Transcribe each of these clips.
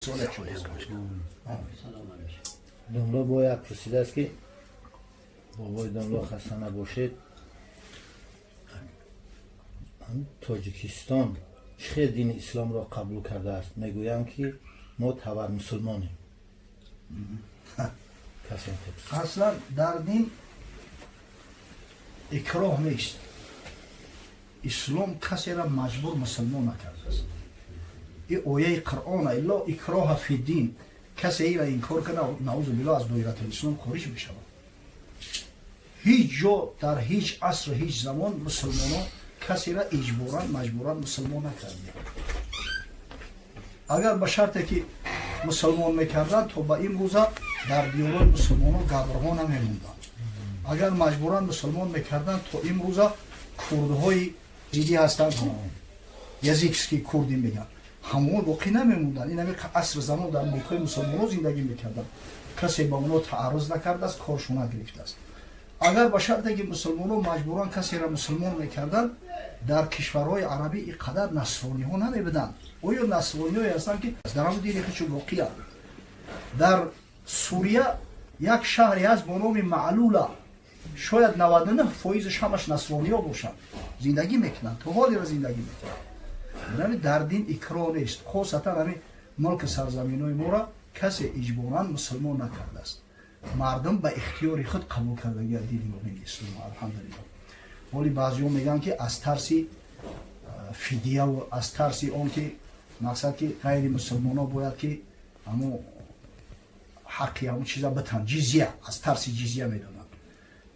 Солеҳ шуда. Домло бояд пурсидааст, ки бобои домло, хаста набошед, Тоҷикистон чӣ хел дини исломро қабул кардааст? Мегӯянд, ки мо тавар мусулмонем. Касе Аслан дар дин икроҳ нест. Ислом касеро маҷбур мусулмон накардааст. И ояи Қуръона: لا إكراه في الدين. Касе ира инкор кана, наузу биллоҳ, аз доиратул ислом хориҷ мешавад. Ҳеҷ ҷо, дар ҳеҷ аср, ҳеҷ замон мусулмонон касеро иҷборан, маҷбуран мусулмон накардем. Агар ба шарте ки мусулмон мекарданд, то ба имрӯза дар диёрои мусулмонон габрҳо намемонданд. Агар маҷбуран мусулмон мекарданд, то имрӯза курдҳои зидӣ ҳастанд, языческий курди мегӯянд, ҳамон боқӣ намемонданд. Ин ҳами аср замон дар мулкҳои мусулмонон зиндагӣ мекарданд, касе ба онҳо таарруз накардааст, коршо нагирифтааст. Агар ба шарте ки мусулмонон маҷбуран касеро мусулмон мекарданд, дар кишварҳои арабӣ ин қадар насрониҳо намебуданд. Оё насрониҳое ҳастанд, ки дар ҳамн дини худшо боқиянд? Дар Сурия як шаҳре ҳаст бо номи Маълула, шояд 99 фоизаш ҳамаш насрониҳо бошанд, зиндагӣ мекунанд, то ҳолира зиндагӣ мекунанд. Ами дар дин икроҳ нест. Хосатан ҳами мулки сарзаминҳои моро касе иҷборан мусулмон накардааст. Мардум ба ихтиёри худ қабул кардагия дини мубини ислом, алҳамдулилло. Ҳоли баъзиҳо мегӯянд, ки аз тарси фидияву аз тарси он ки мақсад ки ғайри мусулмонҳо бояд ки ҳамо ҳаққи ҳамон чиза битан, ҷизя, аз тарси ҷизя медонанд.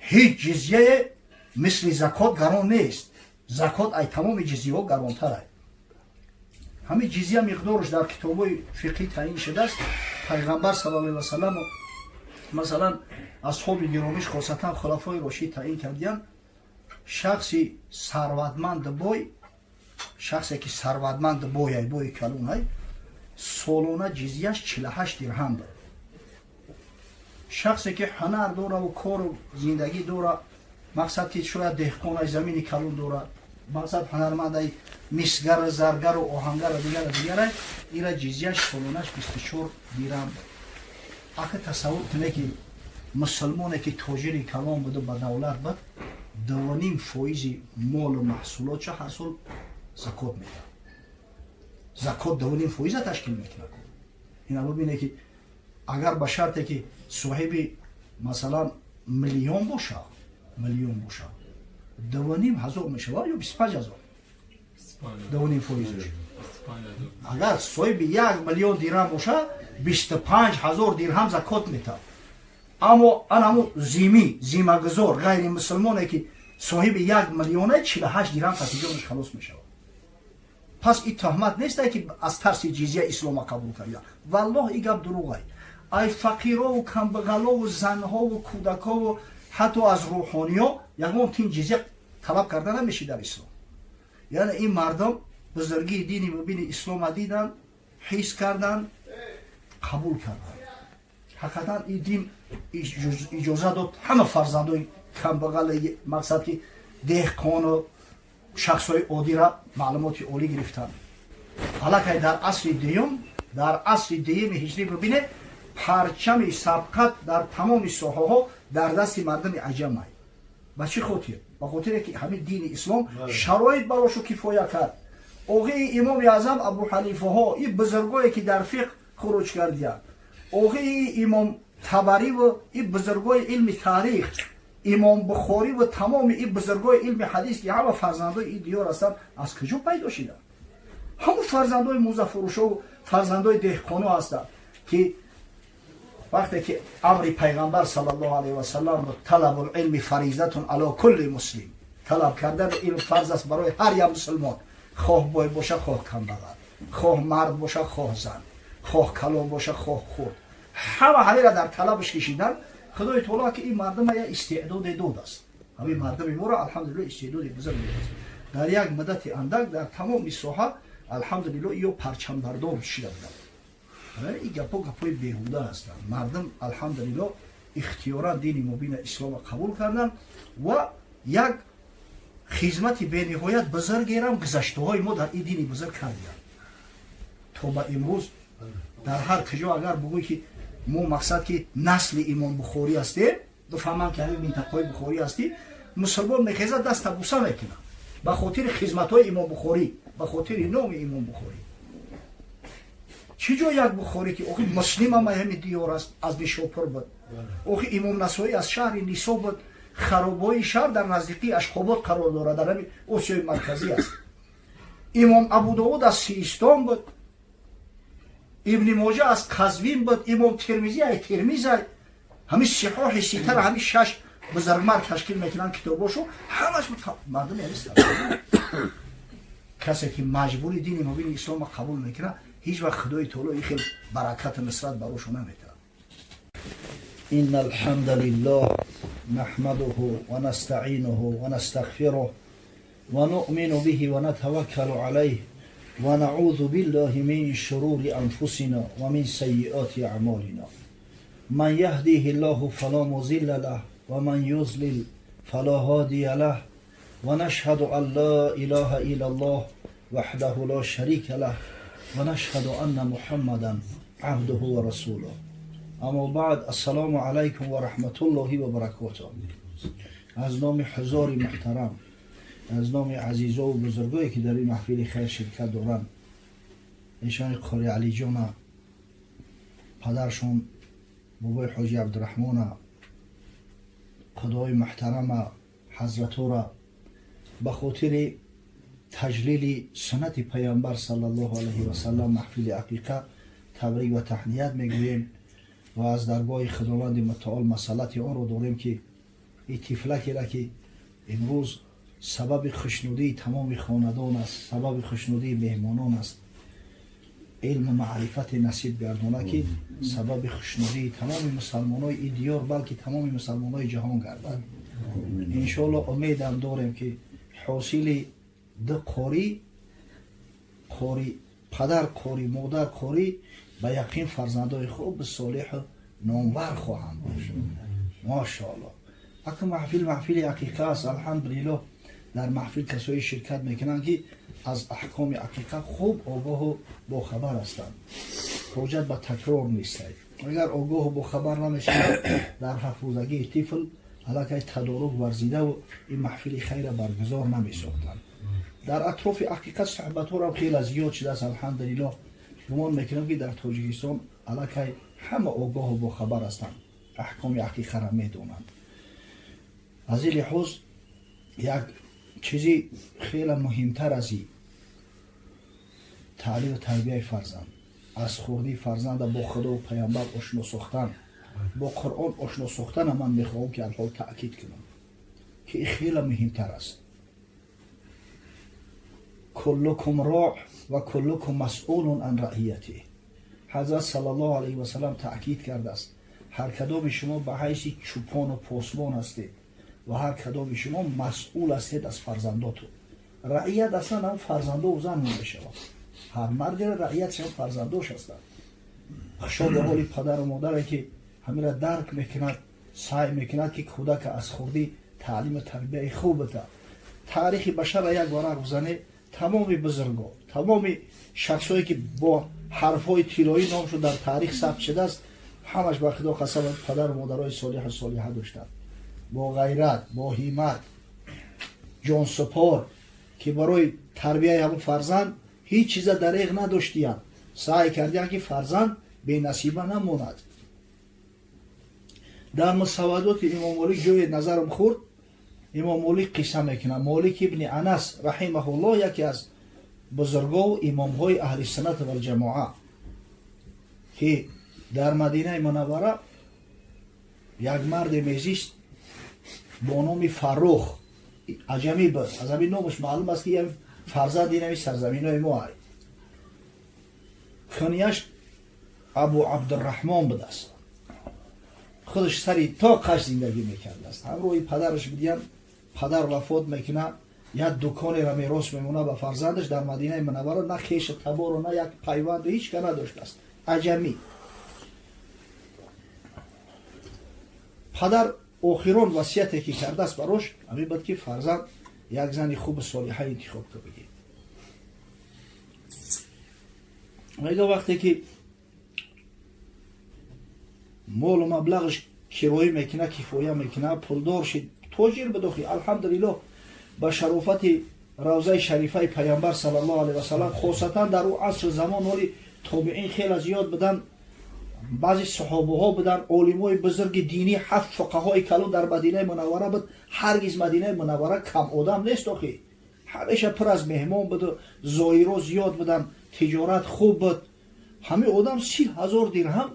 Ҳеҷ ҷизяе мисли закот гарон нест. Закот ай тамоми ҷизияҳо гаронтарай. Ҳамин ҷизия миқдорш дар китобҳои фиқҳӣ таъин шудааст. Пайғамбар صلى الله عليه وسلم, масалан, асҳоби гиромиш, хосатан хулафои рошид таъин кардиянд. Шахси сарватманд, бой, шахсе ки сарватманд, бояй, бои калонай, солона ҷизияш 48 дирҳам буд. Шахсе ки ҳунар дораву кору зиндагӣ дора, мақсад ки шояд деҳқонай, замини калон дорад, мақсад ҳунармандай, мисгару заргару оҳангару дигару дигарай, ира ҷизияш солонаш 24 дирҳам буд. Ака, тасаввур куне, ки мусулмоне ки тоҷири калон буду ба давлат буд, 2,5 фоизи молу маҳсулотша ҳар сол закот медиҳад. Закот 2,5 фоиза ташкил мекунад. Ина бибине, ки агар ба шарте ки соҳиби, масалан, миллион боша, миллион боша, 2,5 ҳазор мешавад ё 25 000, 2,5 фоизаш. Агар соҳиби 1 миллион дирҳам боша, 25 000 дирҳам закот метавад. Аммо ан ҳамун зимӣ, зимагузор, ғайри мусулмоне ки соҳиби 1 миллиона, 48 дирҳам қатиҷонаш халос мешавад. Пас ин тӯҳмат несте, ки аз тарси ҷизия ислома қабул карда. Валлоҳ, и гап дурӯғай. Ай фақирову камбағалову занҳову кӯдакову ҳатто аз рӯҳониё ягон тин ҷизия талаб карда намешид дар ислом. Яъне ин мардум бузургии дини мубини ислома дидан, ҳис карданд, қабул карданд. Ҳақиқатан ин дин иҷоза дод ҳама фарзандои камбағал, мақсад ки деҳқону шахсҳои оддира маълумоти олӣ гирифтанд. Аллакай дар асри дуюм, дар асри дуюми ҳиҷрӣ, бибинед, парчами сабқат дар тамоми соҳаҳо дар дасти мардуми аҷамай. Ба чӣ хотир? Ба хотире ки ҳамин дини ислом шароит барошу кифоя кард. Оғии Имоми Аъзам Абу Ҳанифаҳо, и бузургое ки дар фиқҳ хуруҷ кардиянд, оғии Имом Табариву и бузургои илми таърих, Имом Бухориву тамоми и бузургои илми ҳадис, ки ҳама фарзандои ин диёр ҳастанд, аз куҷо пайдо шиданд? Ҳамун фарзандои музафурӯшову фарзандои деҳқоно ҳастанд, ки вақте ки амри Пайғамбар صلى الله عليه وسلم: طلب العلم فريضة على كل مسلم, талаб кардани илм фарз аст барои ҳар як мусулмон, хоҳ бой боша, хоҳ камбағал, хоҳ мард боша, хоҳ зан, хоҳ калон боша, хоҳ хурд. Ҳама ҳамира дар талабаш кишидан. Худои таоло ки ин мардума я истеъдоде додааст, ҳамин мардуми моро, алҳамдулилло, истеъдоди бузург додааст. Дар як муддати андак дар тамоми соҳа, алҳамдулилло, ё парчамбардор шида буданд. Ин гапҳо гапҳои беҳуда ҳастанд. Мардум, алҳамдулилло, ихтиёран дини мубина ислома қабул карданд ва як хизмати бениҳоят бузургерам гузаштаҳои мо дар ин дини бузург кардиянд то ба имрӯз. Дар ҳар куҷо агар бугӯй, ки мо мақсад ки насли Имом Бухорӣ ҳастем, бифаҳманд, ки ҳамин минтақаҳои Бухорӣ ҳастӣ, мусулмон мехезад, даста буса мекунад ба хотири хизматҳои Имом Бухорӣ, ба хотири номи Имом Бухорӣ. Чӣ ҷо як Бухорӣ, ки охи Муслим ҳама ҳами диёр аст, аз Нишопур буд, охи Имом Насоӣ аз шаҳри Нисо буд, харобҳои шаҳр дар наздикии Ашқобод қарор дорад, дар ҳами Осиёи Марказӣ аст. Имом Абудовуд аз Систон буд, Ибни Моҷа аз Қазвин буд, Имом Термизӣ ай Термиз ай. Ҳами Сиҳоҳи Ситара ҳами шаш бузургмард ташкил мекунанд китобошо, ҳамаш мардуми ҳами. Касе ки маҷбури дини мубини ислома қабул мекунад, ҳеҷ вақт Худои Таоло ин хел баракату нусрат барошо наметавад. إن الحمد لله نحمده ونستعينه ونستغفره ونؤمن به ونتوكل عليه ونعوذ بالله من شرور أنفسنا ومن سيئات أعمالنا. من يهديه الله فلا مضل له ومن يضلل فلا هادي له. ونشهد أن لا إله إلا الله وحده لا شريك له ونشهد أن محمدا عبده ورسوله. أما بعد، السلام عليكم ورحمة الله وبركاته. Аз номи ҳузори муҳтарам, аз номи азизову бузургое, ки дар ин маҳфили хайр ширкат доранд, эшони Қори Алиҷона, падаршон бобои Ҳоҷи Абдураҳмона, худои муҳтарама ҳазратора ба хотири таҷлили суннати Паямбар саллаллоҳу алайҳи васалам, маҳфили ақиқа, табрик ва таҳният мегӯем ва аз даргоҳи Худованди Мутаол масъалати онро дорем, ки ин тифлакера, ки имрӯз сабаби хушнудии тамоми хонадон аст, сабаби хушнудии меҳмонон аст, илму маърифате насиб гардона, ки сабаби хушнудии тамоми мусалмонои ин диёр, балки тамоми мусалмонои ҷаҳон гардад, иншоалло. Умедам дорем, ки ҳосили ду қорӣ, қори падар, қори модар, қорӣ, ба яқин фарзандои хуб, солеҳу номвар хоҳанд дошт, мошоалло. Ака, маҳфил маҳфили ақиқа аст. Алҳамдулиллоҳ, дар маҳфил касое ширкат мекунанд, ки аз аҳкоми ақиқа хуб огоҳу бохабар ҳастанд. Ҳоҷат ба такрор нестай. Агар огоҳу бохабар намешавад, дар ҳафтрӯзагии тифл аллакай тадорук варзидаву ин маҳфили хайра баргузор намесохтанд. Дар атрофи ақиқа суҳбатҳорам хеле зиёд шудааст, алҳамдулиллоҳ. Гумон мекунам, ки дар Тоҷикистон аллакай ҳама огоҳу бохабар ҳастанд, аҳкоми ақиқаро медонанд. Аз ин лиҳоз як чизи хеле муҳимтар аз ин таълиму тарбияи фарзанд, аз хурдии фарзанда бо Худову Паямбар ошно сохтан, бо Қуръон ошно сохтана ман мехоҳам, ки алҳол таъкид кунам, ки ин хеле муҳимтар аст. كلكم راع وكلكم مسئول عن رعيته. Ҳазрат саллаллоҳу алайҳи васалам таъкид кардааст: ҳар кадоми шумо ба ҳайси чӯпону посбон ҳастед ва ҳар кадоми шумо масъул ҳастед аз фарзандотон. Раият аслан ҳам фарзандову зан мешавад. Ҳар мардеро раиятш ҳам фарзандош ҳастанд. Хушо ба ҳоли падару модаре, ки ҳамира дарк мекунад, саъй мекунад, ки кӯдака аз хурдӣ таълиму тарбияи хуб бита. Таърихи башара як варақ бизане, тамоми бузурго, тамоми шахсое, ки бо ҳарфҳои тиллоӣ номшон дар таърих сабт шудааст, ҳамаш, ба Худо қасам, падару модарои солиҳу солиҳа доштанд, бо ғайрат, бо ҳиммат, ҷонсупор, ки барои тарбияи ҳамун фарзанд ҳеҷ чиза дареғ надоштиянд, саъй кардиянд, ки фарзанд бенасиба намонад. Дар мусаввадоти Имом Молик ҷои назарам хӯрд. Имом Молик қисса мекунад. Молик ибни Анас раҳимаҳуллоҳ, яке аз бузургову имомҳои аҳли суннат валҷамоа, ки дар Мадинаи Мунаввара як марде мезист бо номи Фаррух. Аҷамӣ буд, аз ҳамин номаш маълум аст, ки фарзанди нави сарзаминои мо ай. Кунияш Абу Абдурраҳмон будааст. Худаш сари то қаш зиндагӣ мекардааст, ҳамроҳи падараш будиян. Падар вафот мекунад, як дуконеро мерос мемонад ба фарзандаш дар Мадинаи Мунаввара. На хеша табору, на як пайванду, ҳеҷ ка надоштааст, аҷамӣ. Падар охирон васияте, ки кардааст барош, ҳамин буд, ки фарзанд, як зани хуби солиҳа интихоб кардагӣ. Мега, вақте ки Молу маблағаш кироӣ мекуна, кифоя мекуна, пулдор шид, тоҷир бидохи. Алҳамдулиллоҳ, ба шарофати равзаи шарифаи Пайғамбар саллаллоҳу алайҳи васаллам, хосатан дар ӯ асри замон ҳоли тобеин хеле зиёд буданд, баъзе саҳобаҳо буданд, олимои бузурги динӣ, ҳафт фуқаҳои калон дар Мадинаи Мунаввара буд. Ҳаргиз Мадинаи Мунаввара кам одам нест, охи ҳамеша пур аз меҳмон буду зоиро зиёд буданд, тиҷорат хуб буд. Ҳамин одам 30 000 дирҳам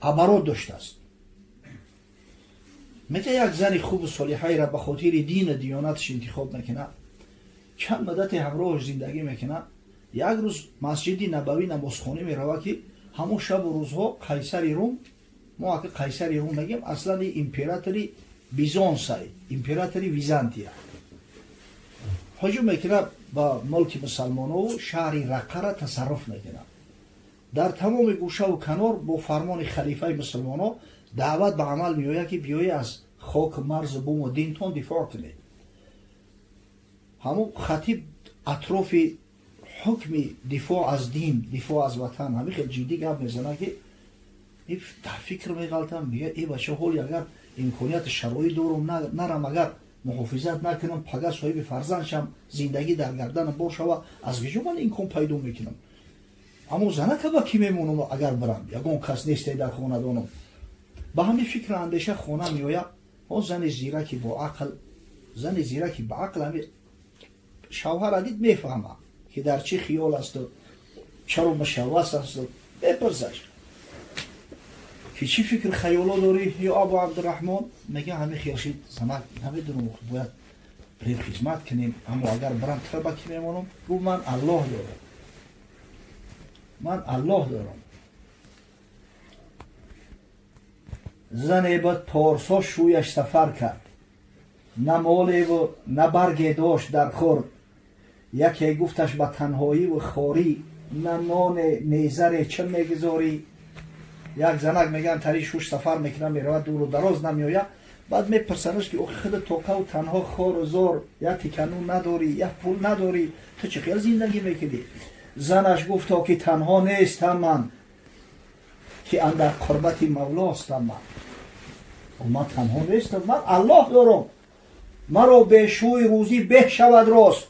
оборот доштааст. Мета як зани хубу солиҳаеро ба хотири дину диёнаташ интихоб мекунад, чанд муддате ҳамроҳаш зиндагӣ мекунад. Як рӯз Масҷиди Набавӣ намозхонӣ меравад, ки ҳамон шабу рӯзҳо қайсари Рум, мо ака қайсари Рум мегем, аслан императори Бизонсай, императори Византия, ҳуҷум мекунад ба мулки мусалмонову шаҳри Раққара тасарруф мекунад. Дар тамоми гӯшаву канор бо фармони халифаи мусулмоно даъват ба амал меояд, ки биёед, аз хоку марзу буму динтон дифоъ кунед. Ҳамун хатиб атрофи ҳукми дифоъ аз дин, дифоъ аз ватан ҳамин хел ҷиддӣ гап мезанад, ки дар фикр меғалтам, мега: «Э бача, ҳоли агар имконияти шароит дорум, нарам, агар муҳофизат накунам, пага соҳиби фарзанд шам, зиндагӣ дар гарданам бор шава, аз куҷо ман имкон пайдо мекунам? Аммо занака ба кӣ мемонам, агар бирам? Ягон кас несте дар хонадонам». Ба ҳамин фикру андеша хона меояд. Он зани зираки бо ақл, зани зираки ба ақл, ҳами шавҳара дид, мефаҳмад, ки дар чӣ хиёл асту чаро мушаввас асту. Мепурсаш, ки чӣ фикр хаёло дорӣ, ё Абу Абдураҳмон? Мега: «Ҳамин хел шид, занак намедонам, бояд бирем, хизмат кунем, аммо агар бирам, тра ба кӣ мемонам?» Гуфт: «Ман Аллоҳ дорам, ман Аллоҳ дорам». Зане буд порсо, шӯяш сафар кард, на молеву на барге дошт дар хӯрд. Яке гуфташ: «Ба танҳоиву хорӣ на ноне незаре чӣ мегузорӣ?» Як занак, мегӯянд, тари шӯш сафар мекунад, меравад, дуру дароз намеояд. Баъд мепурсанаш, ки охи худа тоқаву танҳо, хору зор, як тиканун надорӣ, як пул надорӣ, ту чӣ хел зиндагӣ мекунӣ? Занаш гуфто, ки танҳо нестам ман, ки андар қурбати Мавлостам ман. Ман танҳо нестам, ман Аллоҳ дорам. Маро бешӯй рӯзӣ беҳ шавад рост,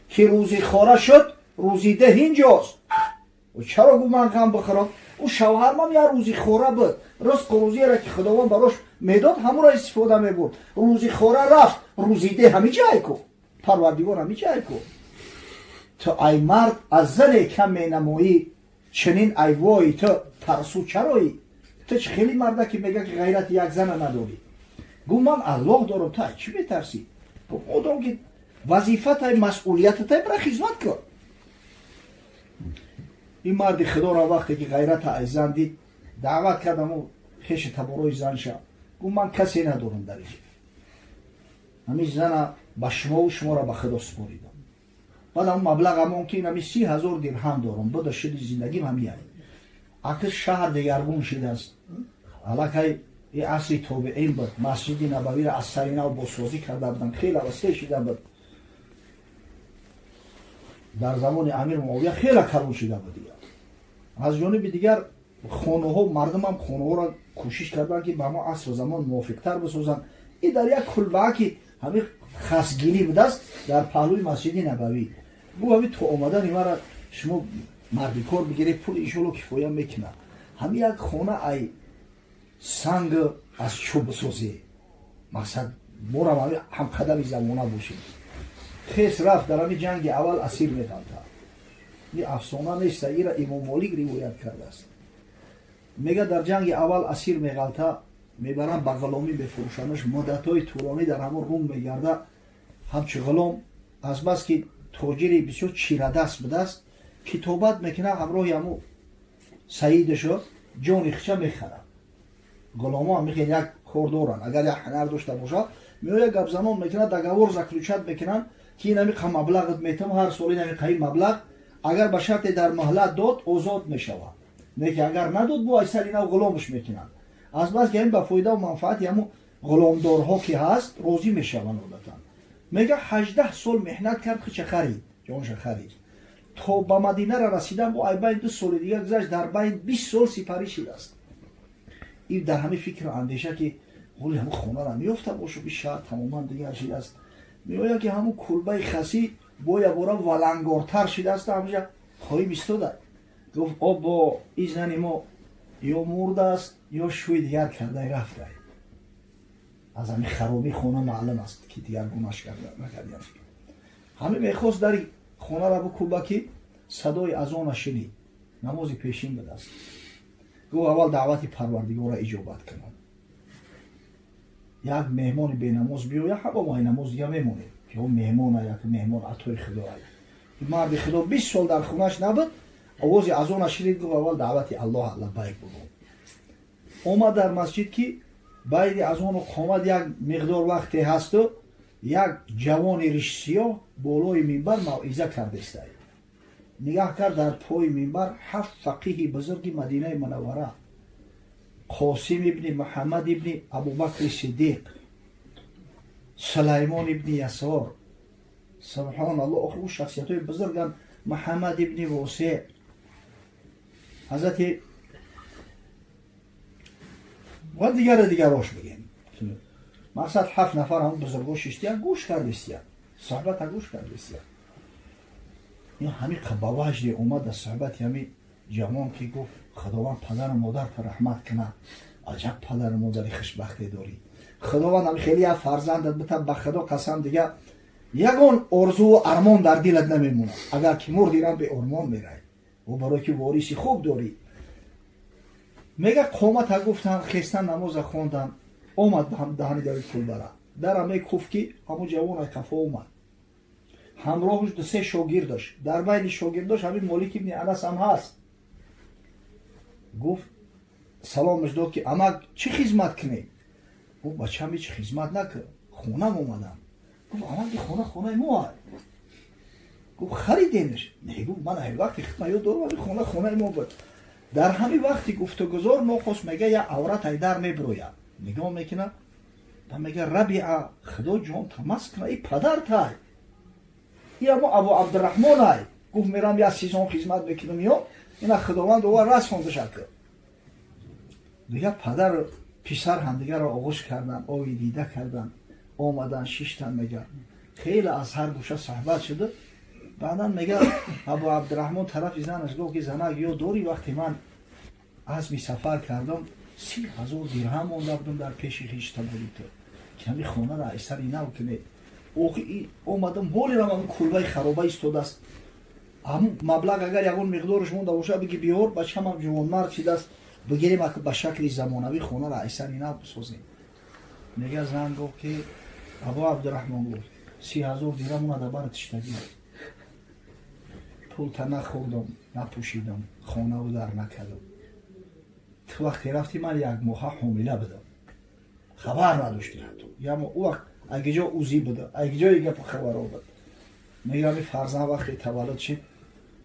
ки рӯзи хора шуд, рӯзидеҳ инҷост. Чаро, гу, ман ғам бихӯрам? Ӯ шавҳармам як рӯзи хора буд, ризқу рӯзиеро, ки Худованд барош медод, ҳамонро истифода мебурд. Рӯзи хора рафт, рӯзидеҳ ҳамиҷай ку, Парвардигор ҳамиҷай ку. Ту ай мард аз зане кам менамоӣ, чунин айвои ту тарсу чароӣ? Ту чӣ хеле марда, ки мега, ки ғайрати як зана надорӣ? Гу: «Ман Аллоҳ дорам, ту ай чӣ метарсӣ?» Одам ки вазифатай, масъулиятатай, бира, хизмат кун. Ин марди Худоро вақте ки ғайрата ай зан дид, даъват кардаму хеши таборои занша. Гу: «Ман касе надорам дар инҷо, ҳамин зана ба шумову шуморо ба Худо супоридам. Баъд ҳамн маблағамон, ки инами 30 000 дирҳам дорам, буда шуди зиндагим ҳамияй». Акс шаҳр дигаргун шидааст, аллакай и асри тобеин буд, Масҷиди Набавиро аз сари нав бозсозӣ карда буданд, хеле васеъ шида буд. Дар замони Амир Муовия хеле калон шида буд. Дигар аз ҷониби дигар хонаҳо, мардумам хонаҳоро кӯшиш карданд, ки ба ҳамон асру замон мувофиқтар бисозанд. И дар як кулбаа, ки ҳамин хасгирӣ будааст, дар паҳлӯи Масҷиди Набавӣ, гу: «Ҳамин то омадани мара шумо мардикор бигиред, пул иншоалло кифоя мекунад. Ҳамин як хона ай санг, аз чӯб бисозе, мақсад морам ҳамин ҳамқадами замона бошем». Хес рафт, дар ҳамин ҷанги аввал асир меғалтад. Ин афсона неста, ира Имом Молик ривоят кардааст. Мега, дар ҷанги аввал асир меғалта, мебаранд, ба ғуломӣ мефурӯшанаш. Муддатҳои тӯлонӣ дар ҳамон Рум мегарда ҳамчу ғулом. Азбаски тоҷири бисёр чирадаст будааст, китобат мекунад ҳамроҳи ҳамун саидашо, ҷони хича мехарад. Ғуломо ҳам мехел як кор доранд, агар як ҳунар дошта бошад, меояд, гапзанон мекунад, договор заключать мекунанд, ки ин ҳамиқа маблағат метам, ҳар сол ин ҳамиқаи маблағ. Агар ба шарте дар муҳлат дод, озод мешавад, не ки агар надод, бо ай сари нав ғуломаш мекунанд. Азбаски ҳамин ба фоидаву манфаати ҳамун ғуломдорҳо ки ҳаст, розӣ мешаванд одатан. Мега, 18 сол меҳнат кард, хича харид, ҷонша харид. То ба Мадинара расидан бо ай байн 2 соли дигар гузашт, дар байн 20 сол сипарӣ шидааст. И дар ҳамин фикру андеша ки ҳоли ҳамун хонара меёфта бошу, и шаҳр тамоман дигар шидааст. Меояд, ки ҳамун кулбаи хасӣ бо якбора валангортар шидааст, ҳамҷа хоҳим истода. Гуфт: «Обо, и зани мо ё мурдааст, ё шӯи дигар кардай рафтай. Аз ҳамин харобии хона маълум аст, ки дигар гунаш накардиям». Ҳамин мехост дари хонара бикӯба, ки садои азона шинид. Намози пешин будааст. Гуфт: «Аввал даъвати Парвардигорро иҷобат кунам. Як меҳмони бенамоз биёя, ҳама мо намоз дига мемонем, ки о меҳмона, як меҳмон атои Худо». Марди Худо 20 сол дар хонаш набуд. Овози азона шунид, гуфт: «Аввал даъвати Аллоҳ, лаббайк бугум». Омад дар масҷид, ки байди азону қомат як миқдор вақте ҳасту як ҷавони ришсиёҳ болои минбар мавъиза кардестай. Нигаҳ кард, дар пои минбар ҳафт фақиҳи бузурги Мадинаи Мунаввара: Қосим ибни Муҳаммад ибни Абубакри Сиддиқ, Сулаймон ибни Ясор, субҳоналло, охир ӯ шахсиятҳои бузурган, Муҳаммад ибни Восеъ, ҳазрати ва дигаре дигарош бигем. Мақсад, ҳафт нафар ҳамн бузурго шиштиян, гӯш кардистиян, суҳбата гӯш кардистиян. Ин ҳамин ба ваҷде омад дар суҳбати ҳамин ҷавон, ки гуфт: «Худованд падару модарта раҳмат кунад. Аҷаб падару модари хушбахте дорӣ. Худованд ҳами хеле як фарзандат бита. Ба Худо қасам, дига ягон орзуву армон дар дилат намемонад. Агар ки мурдирам, беормон мерай о, барое ки вориси хуб дорӣ». Мега, қомата гуфтан, хестан, намоза хондан. Омад даҳани дари кулбара, дара мекуфт, ки ҳамун ҷавон қафо омад, ҳамроҳуш ду-се шогирдаш. Дар байни шогирдош ҳамин Молик ибни Анас ҳам ҳаст. Гуфт, саломаш дод, ки: «Амак, чӣ хизмат кунем?» Гуфт: «Бачам, ҳеч хизмат накун, хонам омадам». Гуфт: «Амак, хона хонаи мо ай». Гуфт: «Харидемш?» «Не», гуфт, «ман ай вақти хидмат ёд дорам, ҳамин хона хонаи мо буд». Дар ҳамин вақти гуфтугузор нохост, мега, я аврат ай дар мебирояд. Нигоҳ мекунад ва мега: «Рабиа, Худо ҷон тамас куна, и падартай, и амо Абу Абдураҳмон ай». Гуфт: «Мерам, як сезон хизмат мекунам, ё ина Худованд ова расондашак». Дига падару писар ҳамдигарро оғӯш кардан, ои дида кардан, омадан, шиштан. Мега, хеле аз ҳар гӯша суҳбат шуда. Баъдан, мега, Абу Абдураҳмон тарафи занаш гуфт, ки: «Занак, ё дорӣ, вақте ман азми сафар кардам, 30 000 дирҳам монда будам дар пеши хештабори ту, ки ҳамин хонаро айсари нав кунед. Охи омадам, ҳолерам ҳамн кулбаи хароба истодааст. Ҳамн маблағ агар ягон миқдораш монда бошад, биги биёр, бачамам ҷувонмард шидааст, бигирем, ба шакли замонавӣ хонаро айсари нав бисозем». Мега, зан гуфт, ки: «Абу Абдураҳмон, — гуфт, — 30 000 дирҳам уна дар бара тиштагӣ. Пулта нахӯрдам, напӯшидам, хонаву дар накардам. Ту вақте рафтӣ, ман як моҳа ҳомила будам, хабар надоштӣ ҳатто. Ямо ӯ вақт агиҷо УЗИ буда, агиҷои гапу хабаро буд?» Мегӯям, ин фарзанд вақте таваллуд шид,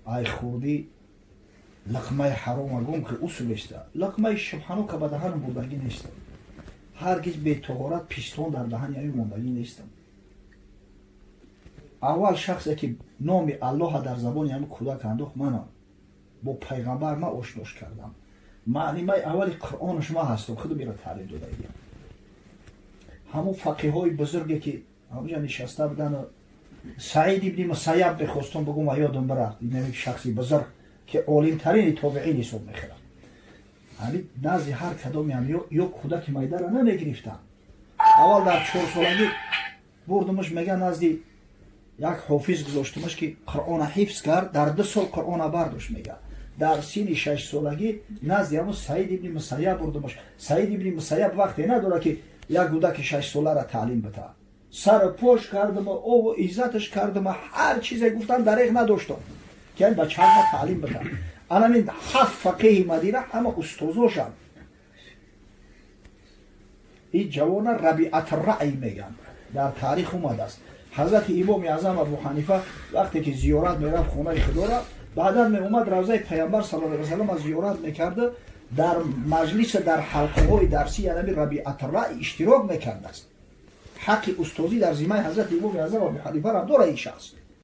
ай хурдӣ лиқмаи ҳарома гум ки усулеста, лиқмаи шубҳанока ба даҳанам бурдагӣ нестам. Ҳаргиз бетоҳорат пистон дар даҳани ами мондагӣ нестам. Аввал шахсе ки номи Аллоҳа дар забони ҳами кӯдак андохт, манам. Бо пайғамбар ма ошнош кардам. Маълимаи аввали Қуръонаш ма ҳастам, худам ира таълим додагиям». Ҳамун фақиҳои бузурге ки ҳамҷа нишаста будану Саид ибни Мусайяб, мехостум бугум ва ёдум бирафт, инами шахси бузург, ки олимтарини тобеин ҳисоб мехӯрад, ҳамин назди ҳар кадомеам ё кӯдаки майдара намегирифтанд. Аввал дар 4-солагӣ бурдумаш, мега, назди як ҳофиз гузоштумаш, ки Қуръона ҳифз кард. Дар 2 сол Қуръона бардошт. Мега, дар синни 6-солагӣ назди ҳамун Саид ибни Мусайяб бурдумаш. Саид ибни Мусайяб вақте надорад, ки як кӯдаки 6-солара таълим бита. Сару пош кардама, ову иззаташ кардама, ҳар чизе гуфтан дареғ надоштам, ки ин бачаама таълим бита. Анамин ҳафт фақеҳи Мадина ҳама устозошанд. Ин ҷавона Рабиатраъй меган, дар таърих омадааст. Ҳазрати Имоми Аъзам Абу Ҳанифа вақте ки зиёрат мерафт хонаи Худора, баъдан меомад, равзаи Пайғамбар сал ла васалам зиёрат мекарда, дар маҷлиса, дар ҳалқаҳои дарсӣ янами Рабиатраъй иштирок мекардааст. Ҳаққи устозӣ дар зиммаи ҳазрати Имоми Аъзам Абу Ҳанифа дора ин шахс.